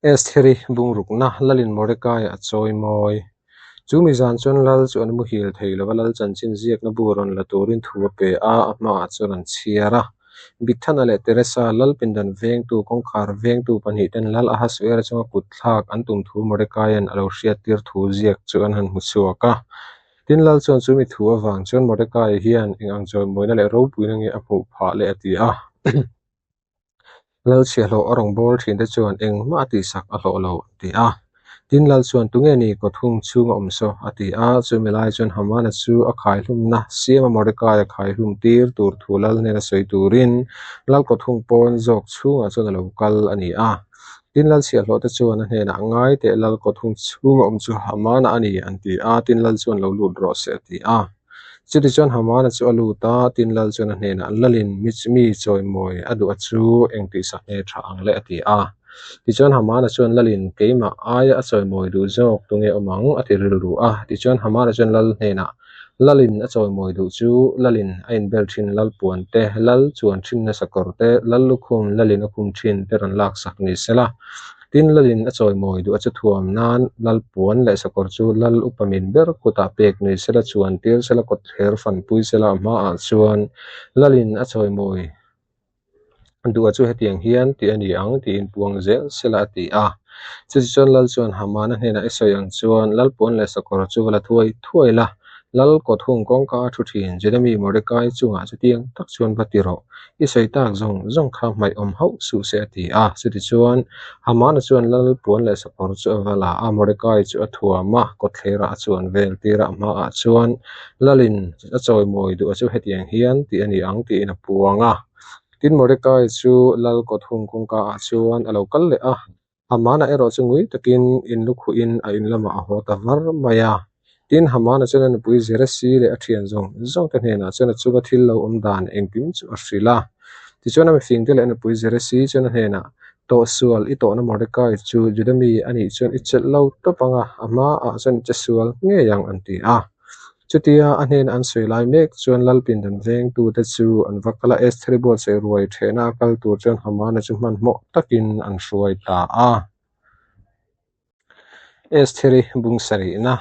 Estheri bungrukna Lalin Mordekaia a chawi mawi. Chu mi zan chuan Lal chu an muhil thei lova, Lal chanchin ziakna bu rawn la turin thu a pe a, a hmaah chuan an chhiar a. Bigthana leh Teresa, Lal pindan vengtu, kawngkhar vengtu pahnihten Lal Ahasuera chunga kut thlak an tum thu Mordekaia'n a lo hriattir thu ziak chu an han hmu chhuak a. Tin, Lal chuan chu mi thu avang chuan Mordekaia hian eng ang chawimawina leh ropuina nge a hmuh phah le a ti a. Lal chhiahhlawh a rawn bawl thin te chuan engmah a tihsak a hlawh lo an ti a. Tin, Lal chuan, Tunge ni kawthung chhunga awm saw? a ti a. Chumi lai chuan Hamana chu a khaihlumna siama Mordekaia khaihlum tir tur thu Lal hnena sawi turin Lal kawthung pawn zawk chhungah chuan a lo kal a ni a. Tin, Lal chhiahhlawh te chuan a hnenah, Ngai teh, Lal kawthung chhunga awm chu Hamana a ni, an ti a. Tin, Lal chuan, Lo lut rawh se, a ti a. Chutichuan Hamana chu a lut a, tin Lal chuan a hnenah, Lalin mi mi chawimawi a duh a chu eng tihsak nge tha ang le? a ti a. Tichuan Hamana chuan Lalin keimah aia a chawimawi duh zawk tunge awm ang? a ti rilru a. Tichuan Hamana chuan Lal hnenah, Lalin a chawimawi duh chu Lalin a inbel thin Lal puan te, Lal chuan thinna sakawr te, Lal lukhum Lalin a khum thin te rawn laksak ni sela. Tin, Lalin a chawimawi duh a chu thuam nan Lal puan leh sakawr chu Lal upa min ber kutah pek nui sela chuan tir sela kawt thler fanpui sela a hmaah chuan Lalin a chawimawi duh a chu hetiang hian tih a ni ang tiin puang zel sela a ti a. Chuti chuan Lal chuan Hamana hnenah i sawi ang chuan Lal puan leh sakawr chu va la thuai thuai la, Lal kawt hung kawngka a thu thin, Juda mi Mordecai chungah chutiang tak chuan va ti rawh, i sawi tak zawng zawng kha hmaih awm hauh suh se a ti a. Chutichuan, Hamana chuan Lal puan leh sakawr chu a va la a, Mordecai chu a thuam a, kawtthlerah a chuan vel tir a, a hmaah chuan Lalin a chawimawi duh a chu hetiang hian tih a ni ang tiin a puang a. Tin, Mordecai chu Lal kawt hung kawngka ah chuan a lo kal leh a. Hamana erawh chu ngui takin in lukhuhin a in lamah a haw ta var mai a. Tin, Hamana chuan a nupui Zeresi leh a thian zawng zawngte hnenah chuan a chunga thil lo awm dan engkim chu a hrilh a. Tichuan a mifingte leh a nupui Zeresi chuan a hnenah, Tawhsual i tawhna Mordecai chu Juda mi a nih chuan i chelh lo tawp ang a, a hmaah chuan i che sual ngei ang, an ti a. Chutia a hnena an sawi lai mek chuan Lal pindan vengtute chu an va kal a, Estheri buatsaih ruai thehna a kal tur chuan Hamana chu hmanhmawh takin an hruai ta a. Estheri bung sarihna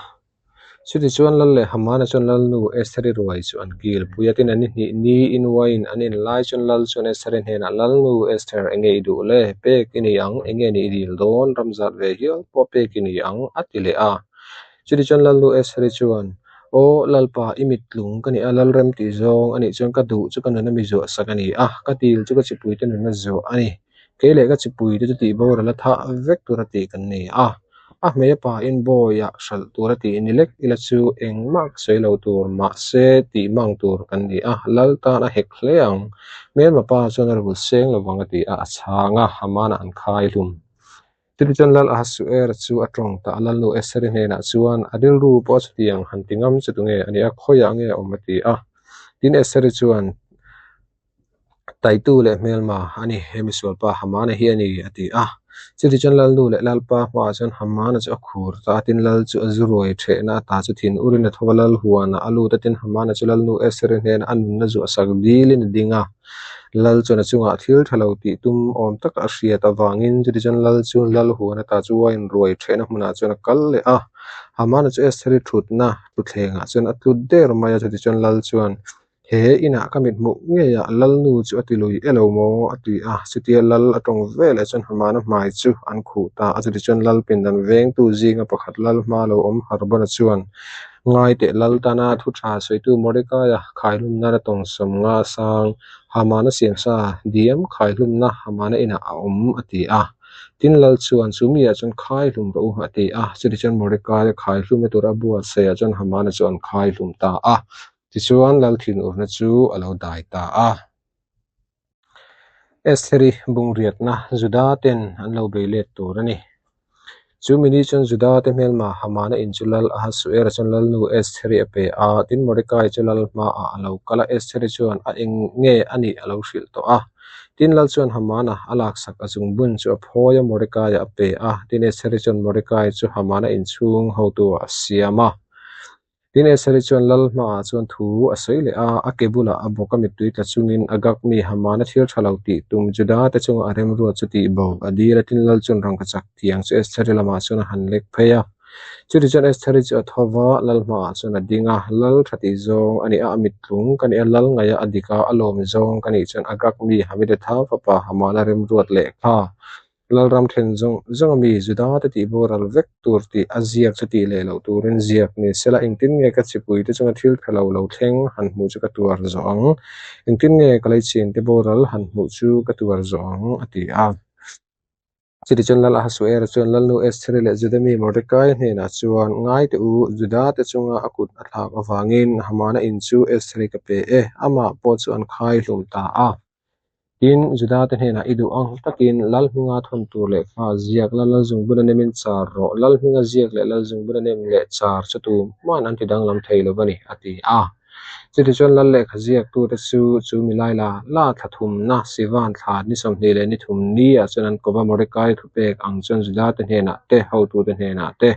Chuti chuan Lal leh Hamana chuan Lalnu Estheri ruai chu an kil pui a, tin an ni hnih ni in uaiin an in lai chuan Lal chuan Estheri hnenah, Lalnu Esther, enge i duh le? Pek i ni ang, enge ni i dil dawn? Ramzat ve hial pawh pek i ni ang, a ti leh a. Chuti chuan Lalnu Estheri chuan, Aw Lalpa, i mittlung ka ni a, Lalrem tih zawng a nih chuan ka duh chu ka nuna mi zuah sak a ni a, ka dil chu ka chipuite nuna zuah a ni. Kei leh ka chipuite chu tih boral a thah vek tura tih kan ni a. A hmei a pain bawiah hralh tura tih ni lek ila chu engmah ka sawi lo tur, mahse tih mang tur kan ni a, Lal tan a hek hle ang. Hmelma pa chuan a rul seng lovang a ti a, a chhang a, Hamanah an khai hlum. Chutichuan Lal Ahasuera chu a tawng ta a, Lalnu Estheri hnenah chuan, A rilru pawh chutiang han ti ngam che tunge a nia, khawiah nge a awm a ti a. Tin, Estheri chuan, Taitu leh hmelma a ni, he misualpa Hamana hi a ni, a ti a. Chutichuan Lalnu leh Lalpa hmaah chuan Hamana chu a khur ta a, tin Lal chu a zu ruai thehna ata chu thin urin a tho a, Lal huanah a lut a, tin Hamana chu Lalnu Estheri hnenah a nunna zuahsak dilin a ding a. Lal chuan a chungah thil tha lo tih tum awm taka a hriat avangin chutichuan Lal chu Lal huan ata chu wine ruai thehna hmunah chuan a kal leh a. Hamana chu Estheri thutna thutthlengah chuan a tlut der mai a, chutichuan Lal chuan, He inah ka mithmuh ngeiah Lalnu chu a ti lui e lo maw? a ti a. Chutia Lal a tawng veleh chuan Hamana hmai chu an khuh ta a, chutichuan Lal pindan vengtu zinga pakhat Lal hma lo awm Harbona chuan, Ngai teh Lal tana thu tha sawitu Mordekaia khaihlumna la tawng sawmnga sang Hamana siamsa diam khaihlumna Hamana inah a awm a ti a. Tin Lal chuan chu miah chuan khaihlum rawh u a ti a. Chutichuan Mordekaia khaihlumna tura a buatsaihah chuan Hamana chu an khaihlum ta a. Tichuan Lal thinurna chu a lo dai ta a. Estheri bungriatna Juda ten an lo bei let tur a ni. Chu mini chuan Juda te hmelma Hamana in chu lal Ahasuera chuan lalnu Estheri a pe a, tin Mordecai chu lal hmaah a lo kal a, Estheri chuan a eng nge a nih a lo hrilh tawh a. Tin lal chuan Hamana a laksak a zungbun chu a phawi a, Mordecai a pe a, tin Estheri chuan Mordecai chu Hamana inchhung hotu ah a siam a. Tin, Estheri chuan lal hmaah chuan thu a sawi leh a, a ke bulah a bawk a mittui tla chungin Agag mi Hamana thil tha lo tih tum Juda te chunga a remruat chu tih bo a dil a. Tin, lal chuan rangkachak tiang chu Estheri lamah chuan a han lek phei a. Chuti chuan Estheri chu a tho va, lal hmaah chuan a ding a, Lal tha tih zawng a ni a, a mittlung ka ni a, lal ngaih a a dik a, a lawm zawng ka nih chuan Agag mi Hammedatha fapa Hamana remruat lehkha Lalram then zawng zawng a mi Juda te tih boral vek tur tih a ziak chu tih leh loh turin ziak ni sela engtin nge ka chipui te chunga thil tha lo lo thleng han hmuh chu ka tuar zawh ang? Engtin nge ka leichhin te boral han hmuh chu ka tuar zawh ang? a ti a. Chutichuan Lal Ahasuera chuan Lalnu Estheri leh Juda mi Mordekaia hnenah chuan, Ngai teh u, Juda te chunga a kut a thlak avangin Hamana in chu Estheri ka pe e, amah pawh chu an khai hlum ta a. Tin, Juda te hnenah i duh ang takin Lal hminga thawn tur lehkha ziak la, Lal zungbun a nemin char rawh, Lal hminga ziak leh Lal zungbun a nem leh char chu tu hman an ti danglam thei lo a ni, a ti a. Chutichuan Lal lehkha ziaktute chu chu mi lai la la thla thumna Sivan thla ni 20 leh ni thum ni ah chuan an kawp a, Mordecai thupek ang chuan Juda te hnenah te, hotute hnenah te,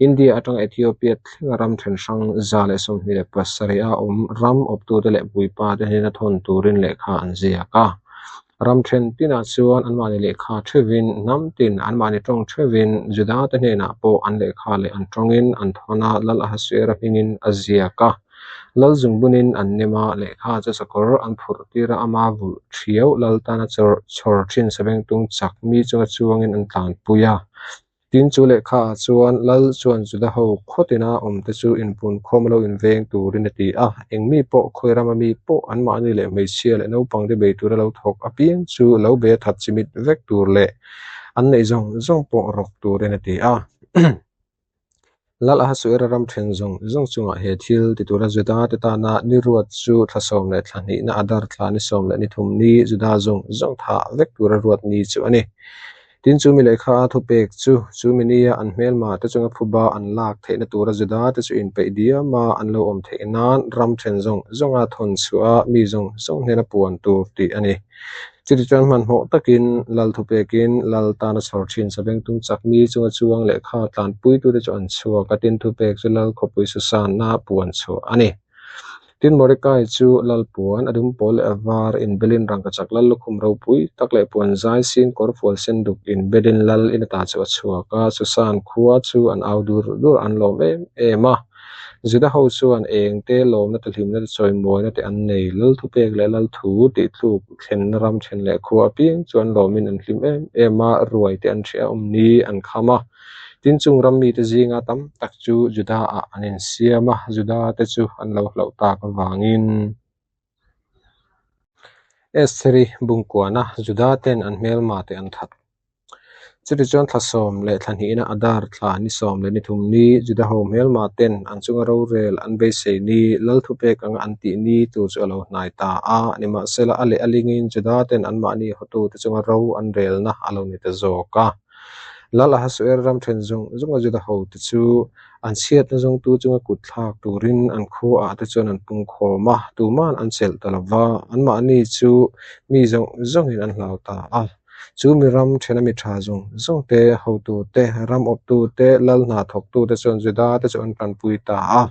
India atanga Ethiopia thlenga ram then hrang 127 a awm ram awptute leh puipa te hnena thawn turin lehkha an ziak a. Ram then tinah chuan anmahni lehkha theuhin, hnam tin anmahni tawng theuhin Juda te hnenah pawh an lehkha leh an tawngin an thawn a, Lal Ahasuera hmingin a ziak a. Lal zungbunin an nem a, lehkha chu sakawr an phurh tir a, ama vulh thiau Lal tana chhawr thin sabengtung chak mi chunga chuangin an tlanpui a. Tin, chu lehkha ah chuan Lal chuan Juda ho khaw tina awmte chu inpun khawm a lo inveng turin a ti a. Eng mi pawh, khawi rama mi pawh, anmahni leh hmeichhia leh naupangte bei tura lo thawk apiang chu lo be that chimit vek tur leh an neih zawng zawng pawh rawk turin a ti a. Lal Ahasuera ram then zawng zawng chungah he thil ti tura Juda te tana ni ruat chu thla sawm leh thla hnihna Adar thla ni sawm leh ni thum ni Juda zawng zawng thah vek tura ruat ni chu a ni. Tin, chu mi lehkha a thupek chu, chu mi nia an hmelma te chunga phuba an lak theihna tura Juda te chu inpeih diam a an lo awm theih nan ram then zawng zawnga thawn chhuah a mi zawng zawng hnena puan tur tih a ni. Chutichuan hmanhmawh takin Lal thupekin Lal tana chhawr thin Sabengtung chak mi chunga chuang lehkha tlanpuitute chu an chhuak a, tin thupek chu Lal khawpui Susanna puan chhuah a ni. Tin Mordecai chu Lal puan, a dum pawl leh a var inbelin rangkachak Lal lukhum ropui tak leh puan zai sin kawr fual sen duk inbelin Lal in ata chu a chhuak a, Susan khua chu an au dur dur an lawm em em a. Juda ho chuan eng te lawmna te hlimna te chawimawina te an nei, Lal thupek leh Lal thu tih tluk thlenna ram then leh khua apiang chu an lawmin an hlim em em a, ruai te an hria awm ni an kham a. Tin chung ram mite zinga tam tak chu Juda ah an insiam a, Juda te chu an lo hlauh tak avangin. Estheri bungkuana Juda ten an hmelma te an that. Chutichuan thla sawm leh thla hnihna Adar thla ni sawm leh ni thum ni Juda ho hmelma ten an chunga rorel an beisei ni Lal thupek anga an tih ni tur chu a lo hnai ta a, nimahsela a leh a lingin Juda ten anmahni hawtute chunga ro an relna a lo ni ta zawk a. Lal Ahasuer ram then zawng zawnga Juda hote chu an chhiatna zawngtu chunga kut thlak turin an khuaah te chuan an pungkhawm a, tuman an chelh ta lo va, anmahni chu mi zawng zawngin an hlau ta a. Chu mi ram thena mi tha zawng zawng te, hotu te, ram awptu te, lal hna thawktu te chuan Juda te chu an tanpui ta a.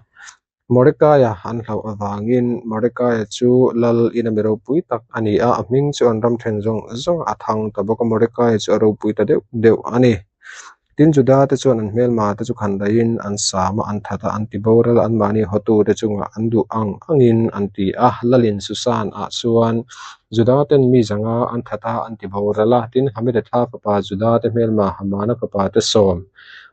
Mordekaia an hlauh avangin Mordekaia chu lal ina mi ropui tak a ni a, a hming chu an ram then zawng zawng a thang ta bawk a, Mordekaia chu a ropui ta deuh deuh a ni. Tin, Juda te chuan an hmelma te chu khan daihin an sam a, an that a, an ti boral a, anmahni hawtu te chungah an duh ang angin an ti a. Lalin Susan ah chuan Juda ten mi zanga an that a, an ti boral a. Tin, Hamedatha fapa Juda te hmelma Hamana fapa te sawm,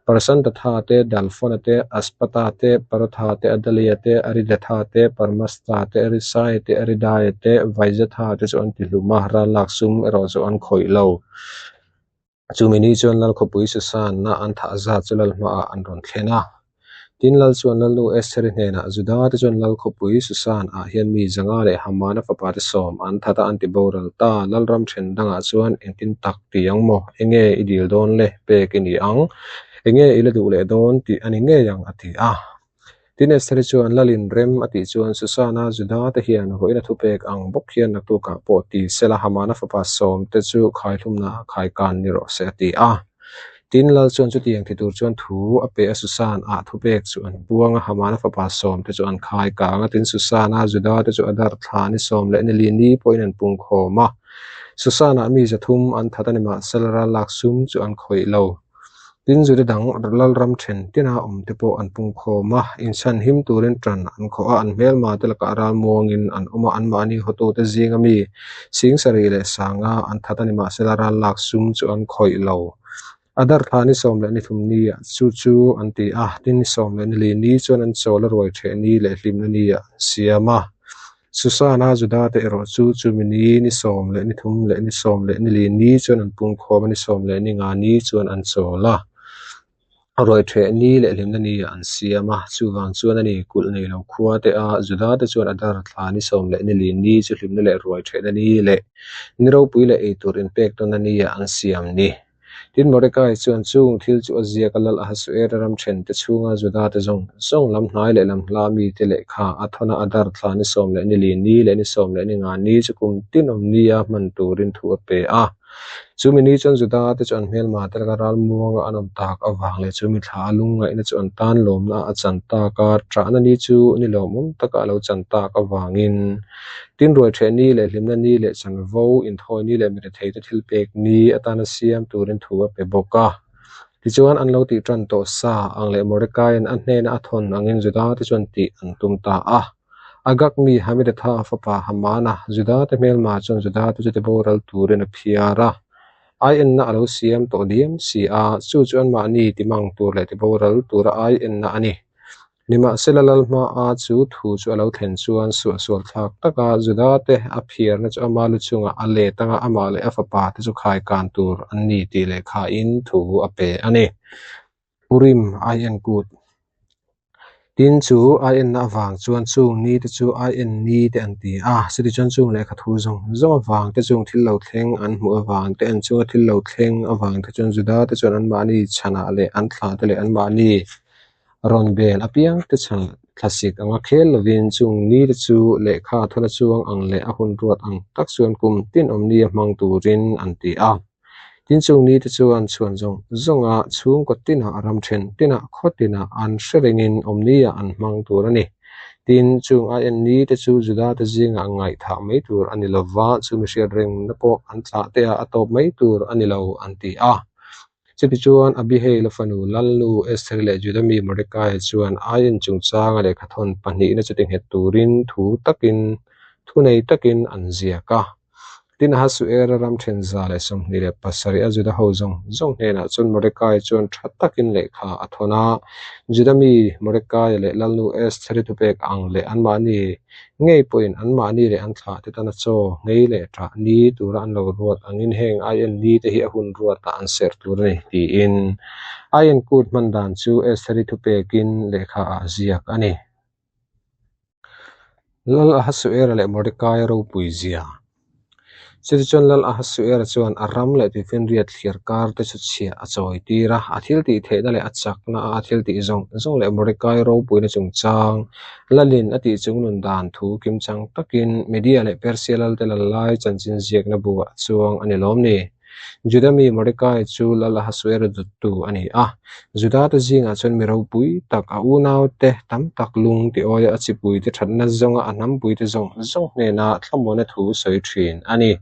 Parsandatha te, Dalfona te, Aspata te, Parotha te, Adalia te, Aridatha te, Parmasta te, Arisai te, Aridaia te, Vaizatha te chu an ti hlum a, ral lak sum erawh chu an khawih lo. Chumi ni chuan Lal khawpui Susanna an thah zat chu Lal hmaah an rawn thlen a. Tin, Lal chuan Lalnu Estheri hnenah, Juda te chuan Lal khawpui Susan ah hian mi zanga leh Hamana fapa te sawm an that a an ti boral ta. Lal ram then dangah chuan engtin tak ti ang maw? Enge i dil dawn le? Pek i ni ang. Enge i la duh leh dawn tih a ni ngei ang a ti a. Tin, Estheri chuan Lalin rem a tih chuan Susana Juda te hian vawiin a thupek ang bawk hian naktukah pawh ti sela Hamana fapa sawm te chu khaihlumna khaikan ni rawh se a ti a. Tin, lal chuan chutiang ti tur chuan thu a pe a, Susan-ah thupek chu an puang a, Hamana fapa sawmte chu an khai kang a. Tin, Susan-a Juda te chu Adar thla ni sawm leh ni li ni pawhin an pung khawm a. Susan-ah mi zathum an that a ni, mahsela ral lak sum chu an khawih lo. Tin, Juda dang lalram then tina awmte pawh an pung khawm a, inchhan him turin tan an khawh a, an hmelma te lakah ralmuangin an awm a, anmahni hawtute zinga mi sing sarih leh sanga an that a ni, mahsela ral lak sum chu an khawih lo. Adar thla ni sawm leh ni thum ni ah chu chu an ti a, tin ni sawm leh ni li ni chuan an chawl a ruai theh ni leh hlimna ni ah an siam a. Susana Juda te erawh chu chumi ni ni sawm leh ni thum leh ni sawm leh ni li ni chuan an pungkhawm a, ni sawm leh ni nga ni chuan an chawl a. Ruai theh ni leh hlimna ni ah an siam a, chuvang chuan a ni kulh nei lo khua te a Juda te chuan Adar thla ni sawm leh ni li ni chu hlimna leh ruai thehna ni leh ni ropui leh eitur inpek tawnna ni ah an siam ni. Tin, Mordecai chuan chung thil chu a ziak a, Lal Ahasuera ram thente chhunga Juda te zawng zawng lam hnai leh lam hla mite lehkha a thawn a, Adar thla ni sawm leh ni li ni leh ni sawm leh ni nga ni chu kum tin awm nia hman turin thu a pe a. Chu mi ni chuan Juda te chu an hmelma te laka ral muanga an awm tak avang leh chu mi thla a lungngaihna chu an tan lawmna a chan tak a, ṭahna ni chu ni lawmawm taka a lo chan tak avangin Tin, ruai ṭheh ni leh hlimna ni leh chanvo inthawi ni leh miretheite thil pek ni atana siam turin thu a pe bawk a. Tichuan, an lo tih ṭan tawh sa ang leh Mordecai'n a hnena a thawn angin Judate chuan tih an tum ta a. Agag mi Hamidatha fapa Hamana, Judate hmelma chuan Judate chu tiboral turin a phiar a. Ai enna a lo siam tawh diam si a, chu chu anmahni timang tur leh tiboral tura ai enna a ni. Nimahsela Lalhmaa chu thu chu a lo thlen chuan suahsual thlak taka Judate a phiarna chu ama lu chungah a let anga amah leh a fapa te chu khaikan tur an ni tih lehkhain thu a pe a ni. Purim ai en kut Tin chu ai enna avang chuan chung ni te chu ai en ni te an ti a, chutichuan chung lehkha thu zawng zawng avang te chung thil lo thleng an hmuh avang te an chunga thil lo thleng avang te chuan Judate chuan anmahni chhanah leh an thlah te leh anmahni Rawn bel apiang te chhan thlasik anga khel lovin chung ni te chu lehkha thawna chuang ang leh a hun ruat ang tak chuan kum tin awm nia hmang turin an ti a. Tin chung ni te chuan chhuan zawng zawnga chhungkaw tinah ram then tinah khaw tinah an hre rengin awm nia an hmang tur a ni. Tin chung a en ni te chu Juda te zingah ngaihthah mai tur a ni lova, chu mihriat rengna pawh an thlah te ah a tawp mai tur a ni lo an ti a. Chutichuan, Abihail-a fanu Lalnu Esther leh Juda mi Mordecai chuan Ain chungchanga lehkhathawn pahnihna chu tinghet turin thu takin thu nei takin an ziak a. Tin, Ahasuera ram thenza leh 27 a Juda ho zawng zawng hnenah chuan Mordecai chuan tha takin lehkha a thawn a. Juda mi Mordecai leh Lalnu Esther-i thupek ang leh anmahni Ngei pawhin anmahni leh an thlahte tana chaw, ngei leh ṭah ni tura an lo ruat angin heng aien ni te hi a hun ruatah an serh tur a ni, tiin aien kut hman dan chu Estheri thupekin lehkha ah ziak a ni. Lal Ahasuera leh Mordecai ropui zia. Chutichuan Lal Ahasuera chuan a ram leh tuifinriat thliar kar te chu chhiah a chawi tir a, a thil tih theihna leh a chakna a thil tih zawng zawng leh Mordecai ropuina chungchang Lalin a tih chung nun dan thu kimchang takin Media leh Persia lalte lal lai chanchin ziakna buah a chuang a ni lawm ni? Juda mi Mordecai chu Lal Ahasuera dawttu a ni a. Judate zingah chuan mi ropui tak, a unaute tam tak lung ti awia a chipuite thatna zawnga a hnampuite zawng zawng hnena thlamuana thu sawi thin a ni.